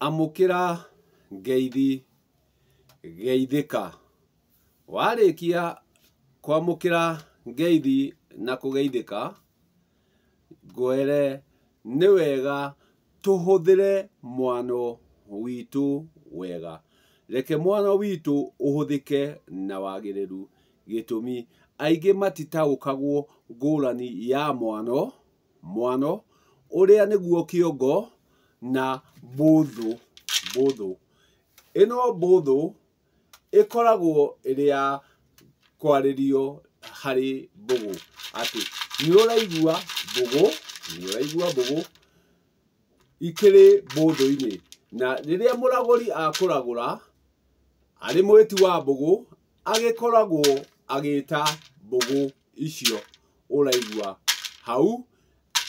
Amũkĩra ngeithi geithĩka. Warĩkia kwamũkĩra ngeithi na kũgeithĩka, ngwĩre nĩ wega tũhũthĩre mwano witũ wega. Reke mwano witũ ũhũthĩke na wagĩrĩru. Gĩtũmi, aingĩ matitaũkagwo ngũrani ya mwano, mwano ũrĩa nĩguo kĩongo na mbũthũ, mbũthũ. Ĩno mbũthũ ĩkoragwo ĩrĩ ya kwarĩrio harĩ mbũgũ, atĩ nĩ ũraigua mbũgũ, nĩ ũraigua mbũgũ ikĩrĩ mbũthũ-inĩ, na rĩrĩa mũragũri akũragũra arĩ mwĩti wa mbũgũ, agĩkoragwo agĩta mbũgũ icio ũraigua hau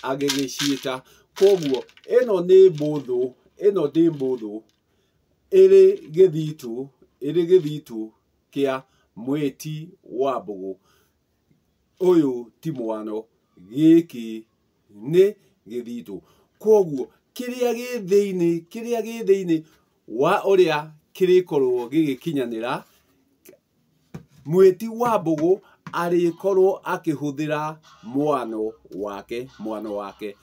agĩgĩciĩta. Koguo ĩno nĩ mbũthũ, ĩno nĩ mbũthũ ĩrĩ gĩthitũ, ĩrĩ gĩthitũ kĩa mwĩti wa mbũgũ. Ũyũ ti mwano, gĩkĩ nĩ gĩthitũ. Koguo kĩrĩa gĩ thĩinĩ, kĩrĩa gĩ thĩinĩ wa ũrĩa kĩrĩkorwo gĩgĩkinyanĩra, mwĩti wa mbũgũ arĩkorwo akĩhũthĩra mwano wake, mwano wake.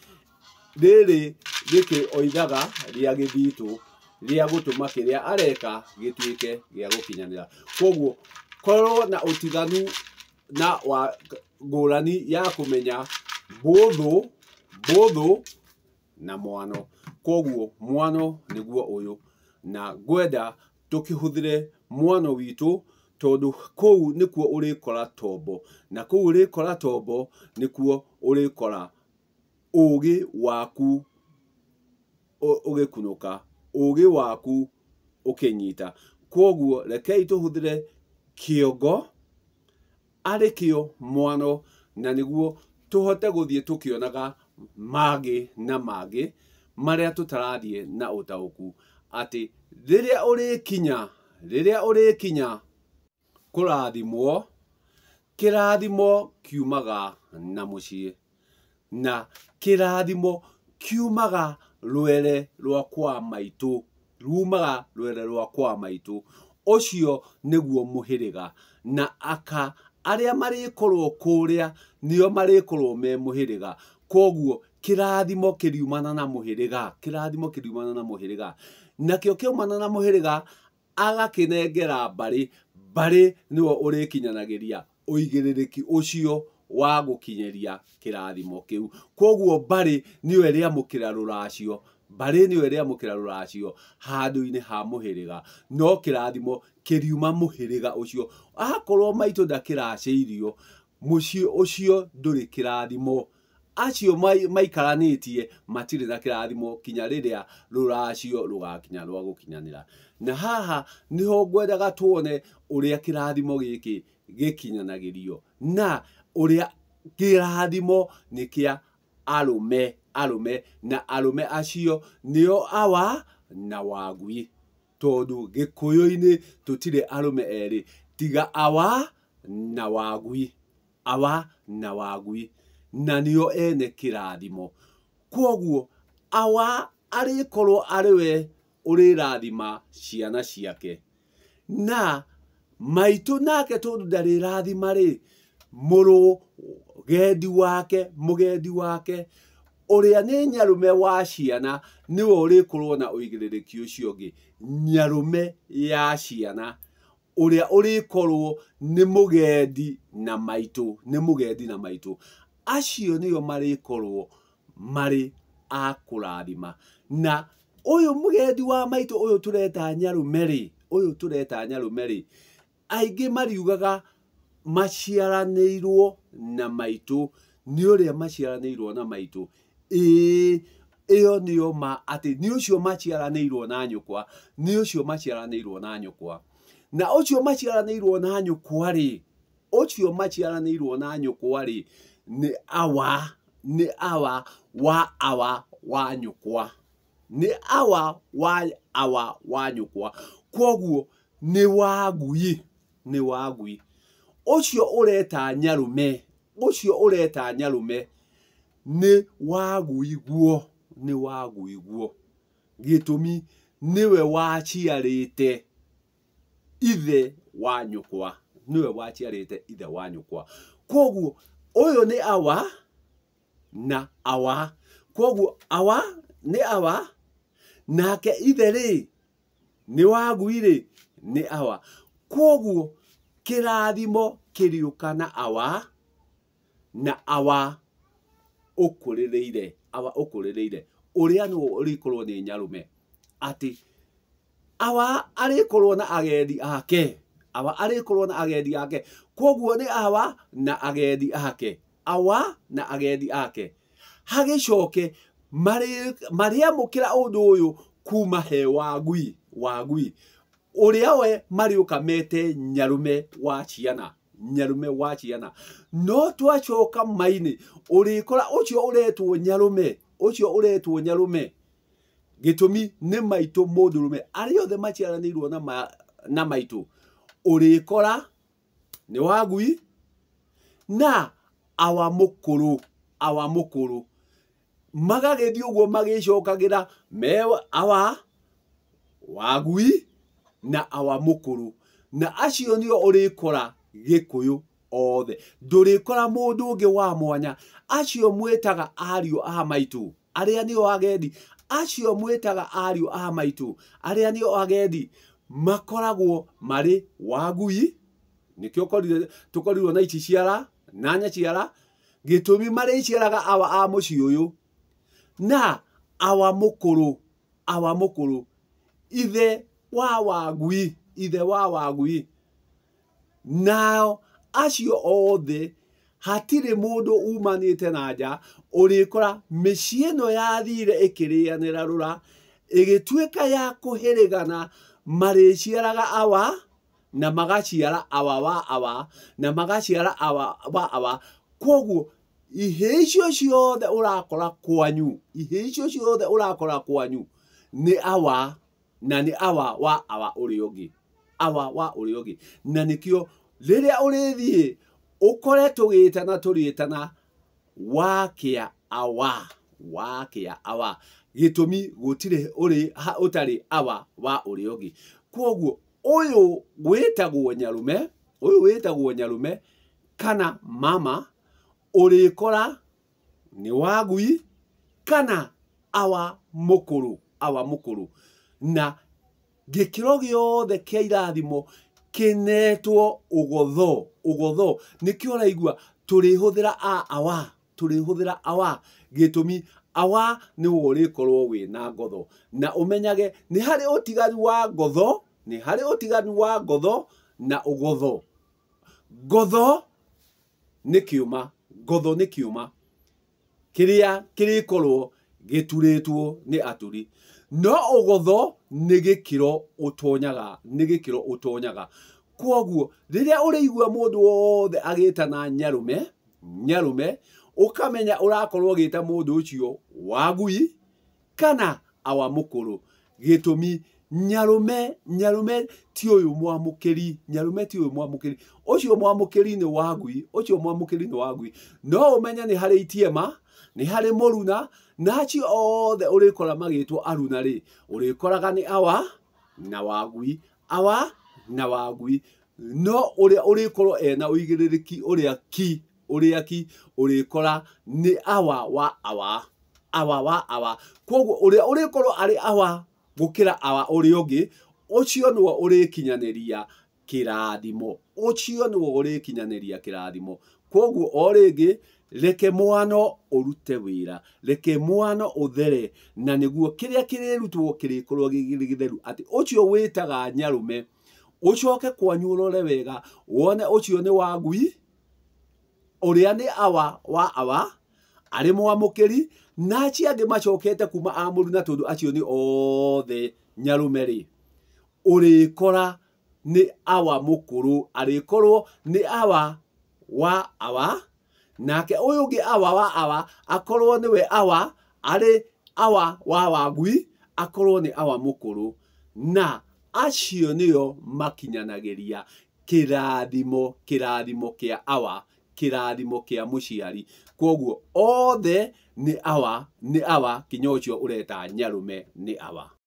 Rĩrĩ rĩkĩ oigaga rĩa gĩthitũ rĩa gũtũma kĩrĩa areka gĩtuĩke gĩa gũkinyanĩra. Koguo korwo na ũtiganu na wa ngũrani ya kũmenya mbũthũ, mbũthũ na mwano. Koguo mwano nĩguo ũyũ, na ngwenda tũkĩhũthĩre mwano witũ tondũ kũu nĩkuo ũrĩkora tombo, na kũu ũrĩkora tombo nĩkuo ũrĩkora ũgĩ waku ũgĩkunũka, ũgĩ waku ũkĩnyita. Koguo rekei tũhũthĩre kĩongo arĩ kĩo mwano, na nĩguo tũhote gũthiĩ tũkĩonaga mangĩ na mangĩ marĩa tũtarathiĩ na ũtaũku, atĩ rĩrĩa ũrĩkinya, rĩrĩa ũrĩkinya kũrathimwo, kĩrathimo kiumaga na mũciĩ, na kĩrathimo kiumaga rwere rwa kwa maitũ, rumaga rwere rwa kwa maitũ. Ũcio nĩguo mũhĩrĩga, na aka arĩa marĩkorwo kũrĩa nĩo marĩkorwo me mũhĩrĩga. Koguo kĩrathimo kĩriumana na mũhĩrĩga, kĩrathimo kĩriumana na mũhĩrĩga, nakĩo kĩaumana na mũhĩrĩga agakĩnengera mbarĩ, mbarĩ nĩwe ũrĩkinyanagĩria ũigĩrĩrĩki ũcio wa gũkinyĩria kĩrathimo kĩu. Koguo mbarĩ nĩyo ĩrĩamũkĩra rũracio, mbarĩ nĩyo ĩrĩamũkĩra rũracio handũ-inĩ ha mũhĩrĩga, no kĩrathimo kĩriuma mũhĩrĩga ũcio. Akorwo maitũ ndakĩracĩirio, mũciĩ ũcio ndũrĩ kĩrathimo. Acio maikaranĩtie matirĩ na kĩrathimo kinya rĩrĩa rũracio rũgakinya rwa gũkinyanĩra. Na haha nĩho ngwendaga tuone ũrĩa kĩrathimo gĩkĩ gĩkinyanagĩrio, na ũrĩa kĩrathimo nĩ kĩa arũme, arũme, na arũme acio nĩo awa na wagui, tondũ gĩkũyũ-inĩ tũtirĩ arũme erĩ tiga awa na wagui, awa na wagui, na nĩo ene kĩrathimo. Koguo awa arĩkorwo arĩ we ũrĩrathima ciana ciake, na maitũ nake tondũ ndarĩrathima rĩ, mũrũgendi wake, mũgendi wake ũrĩa nĩ nyarũme wa ciana nĩwe ũrĩkorwo na ũigĩrĩrĩki ũcio ũngĩ, nyarũme ya ciana ũrĩa ũrĩkorwo nĩ mũgendi na maitũ, nĩ mũgendi na maitũ. Acio nĩo marĩkorwo marĩ a kũrathima. Na ũyũ mũgendi wa maitũ ũyũ tũreta nyarũme rĩ, ũyũ tũreta nyarũme rĩ, aingĩ mariugaga maciaranĩirwo na maitũ, nĩ ũrĩa maciaranĩirwo na maitũ. Ĩĩ, ĩyo nĩyo ma atĩ nĩ ũcio maciaranĩirwo na nyũkwa, nĩ ũcio maciaranĩirwo na nyũkwa. Na ũcio maciaranĩirwo na nyũkwa rĩ, ũcio maciaranĩirwo na nyũkwa rĩ, nĩ awa, nĩ awa wa awa wa nyũkwa, nĩ awa wa awa wa nyũkwa. Koguo nĩ wagui, nĩ wagui. Ũcio ũreta nyarũme, ũcio ũreta nyarũme nĩ wagui guo, nĩ wagui guo. Gĩtũmi nĩwe waciarĩte ithe wa nyũkwa, nĩwe waciarĩte ithe wa nyũkwa. Koguo ũyũ nĩ awa na awa, koguo awa nĩ awa, nake ithe rĩ nĩ wagui rĩ nĩ awa. Koguo kĩrathimo kĩrĩũka na awa, na awa ũkũrĩrĩire, awa ũkũrĩrĩire ũrĩa nĩwe ũrĩkorwo nĩ nyarume, atĩ awa arĩkorwo na agendi ake, awa arĩkorwo na agendi ake. Koguo nĩ awa na agendi ake, awa na agendi ake. Hagĩcoke marĩamũkĩra ũndũ ũyũ kuma he wagui, wagui ũrĩa we marĩũka mete nyarume wa ciana, nyarume wa ciana. No twacoka mainĩ ũrĩkora ũcio ũretwo nyarume, ũcio ũretwo nyarume, gĩtũmi nĩ maitũ mũndũrũme, arĩa othe maciaranĩirwo na maitũ, ũrĩkora nĩ wagui na awa mũkũrũ, awa mũkũrũ. Magagĩthiĩ ũguo magĩcokagĩra me awa wagui na awa mũkũrũ, na acio nĩo ũrĩkora Gĩkũyũ othe. Ndũrĩkora mũndũ ũngĩ wa mwanya. Acio mwĩtaga ariũ a maitũ, arĩa nĩo agendi, acio mwĩtaga ariũ a maitũ, arĩa nĩo agendi, makoragwo marĩ wagui. Nĩkĩo tũkorirwo na ici ciara na nyaciara, gĩtũmi marĩciaraga awa a mũciĩ ũyũ na awa mũkũrũ, awa mũkũrũ, ithe wa wagui, ithe wa wagui. Nao acio othe hatirĩ mũndũ umanĩte na nja. Ũrĩkora mĩciĩ ĩno yathire ĩkĩrĩanĩra rũra, ĩgĩtuĩka ya kũhĩrĩgana, marĩciaraga awa na magaciara awa wa awa na magaciara awa wa awa. Koguo ihĩĩ icio ciothe ũrakora kwanyu, ihĩĩ icio ciothe ũrakora kwanyu nĩ awa na nĩ awa wa awa ũrĩa ũngĩ, awa wa ũrĩa ũngĩ. Na nĩkĩo rĩrĩa ũrĩthiĩ ũkore tũgĩtana tũrĩtana wakĩa awa, wakĩa awa, gĩtũmi gũtirĩ ũrĩ ũtarĩ awa wa ũrĩa ũngĩ. Koguo ũyũ wĩtagwo nyarume, ũyũ wĩtagwo nyarume kana mama, ũrĩkora nĩ wagui kana awa mũkũrũ, awa mũkũrũ. Na gĩkĩro gĩothe kĩa irathimo kĩnetwo ũgotho, ũgotho. Nĩkĩo ũraigua tũrĩhũthĩra a awa, tũrĩhũthĩra awa, gĩtũmi awa nĩwe ũrĩkorwo wĩna ngotho. Na ũmenyage nĩ harĩ ũtiganu wa ngotho, nĩ harĩ ũtiganu wa ngotho na ũgotho. Ngotho nĩ kĩũma, ngotho nĩ kĩũma kĩrĩa kĩrĩkorwo gĩturĩtwo nĩ aturi, no ũgotho nĩ gĩkĩro ũtonyaga, nĩ gĩkĩro ũtonyaga. Koguo rĩrĩa ũrĩigua mũndũ wothe agĩtana nyarume, nyarume, ũkamenya ũrakorwo ũgĩta mũndũ ũcio wagui kana awa mũkũrũ. Gĩtũmi nyarume, nyarume ti ũyũ mwamũkĩri, nyarume ti ũyũ mwamũkĩri, ũcio mwamũkĩri nĩ wagui, ũcio mwamũkĩri nĩ wagui. No ũmenye nĩ harĩ itiema, nĩ harĩ mũruna, na acio othe ũrĩkora magĩtwo aruna rĩ, ũrĩkoraga nĩ awa na wagui, awa na wagui. No ũrĩa ũrĩkorwo ena ũigĩrĩrĩki ũrĩa ki, ũrĩa ki, ũrĩkora nĩ awa wa awa, awa wa awa. Koguo ũrĩa ũrĩkorwo arĩ awa gũkĩra awa ũrĩa ũngĩ, ũcio nĩwe ũrĩkinyanĩria kĩrathimo, ũcio nĩwe ũrĩkinyanĩria kĩrathimo. Koguo o rĩngĩ reke mwano ũrute wĩra, reke mwano ũthere, na nĩguo kĩrĩa kĩrĩrutwo kĩrĩkorwo gĩkĩrĩ gĩtheru, atĩ ũcio wĩtaga nyarume ũcoke kwanyu ũrore wega wone ũcio nĩ wagui ũrĩa nĩ awa wa awa arĩ mwamũkĩri, na acio angĩ macokete kuma amũru, na tondũ acio nĩ othe nyarume rĩ, ũrĩkora nĩ awa mũkũrũ, arĩkorwo nĩ awa wa awa, nake ũyũ ũngĩ awa wa awa akorwo nĩwe awa arĩ awa wa wagui, akorwo nĩ awa mũkũrũ. Na acio nĩo makinyanagĩria kĩrathimo, kĩrathimo kĩa awa, kĩrathimo kĩa mũciari. Koguo othe nĩ awa, nĩ awa, kinya ũcio ũreta nyarume nĩ awa.